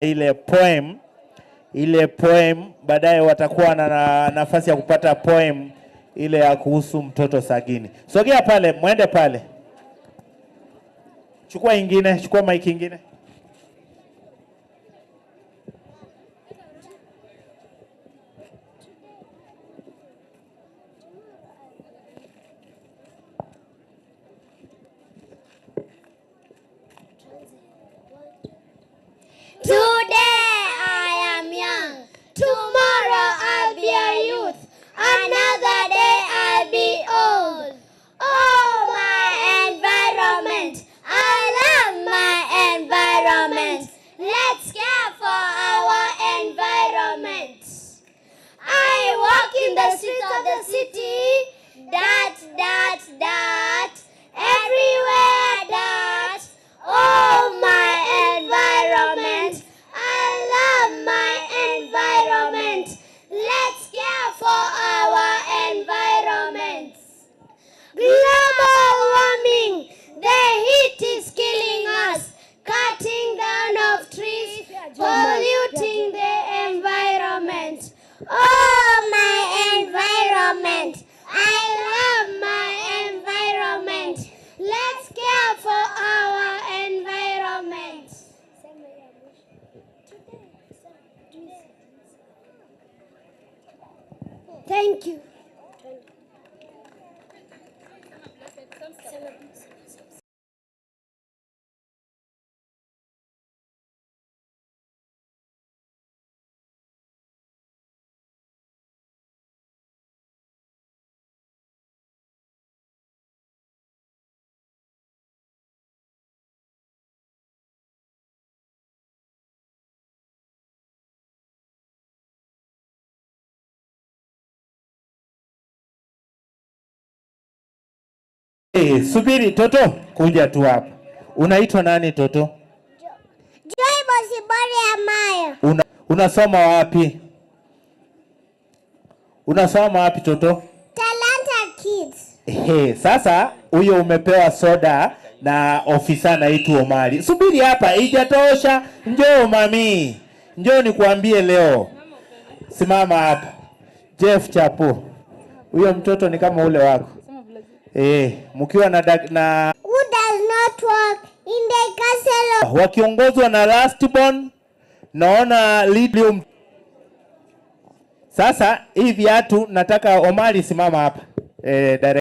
Ile poem baadaye watakuwa na nafasi ya kupata poem ile ya kuhusu mtoto Sagini. Sogea pale, mwende pale. Chukua ingine, chukua mic ingine. Today I am young. Tomorrow I'll be a youth. Another day I'll be old. Oh, my environment. I love my environment. Let's care for our environment. I walk in the streets of the city. Dot, dot, dot. Everywhere, dot. Oh, my environment. I love my environment. Let's care for our environment. Global warming. The heat is killing us. Cutting down of trees, polluting the environment. Oh, my environment. I love my environment. Let's care for our environment. Thank you. Hey, subiri Toto, kuja tu hapa. Unaitwa nani, Toto? Joy Bosibori Amayo. Unasoma wapi? Unasoma wapi, Toto? Talanta Kids. Ehe, sasa huyo umepewa soda na ofisa anaitwa Omari. Subiri hapa, haijatosha. Njoo mami, njoo nikuambie leo. Simama hapa. Jeff Chapo. Huyo mtoto ni kama ule wako. Eh, mkiwa na Who does not work in the castle of wakiongozwa na Lastborn, naona Lidium. Sasa hii viatu nataka Omari, simama hapa. Eh, direct.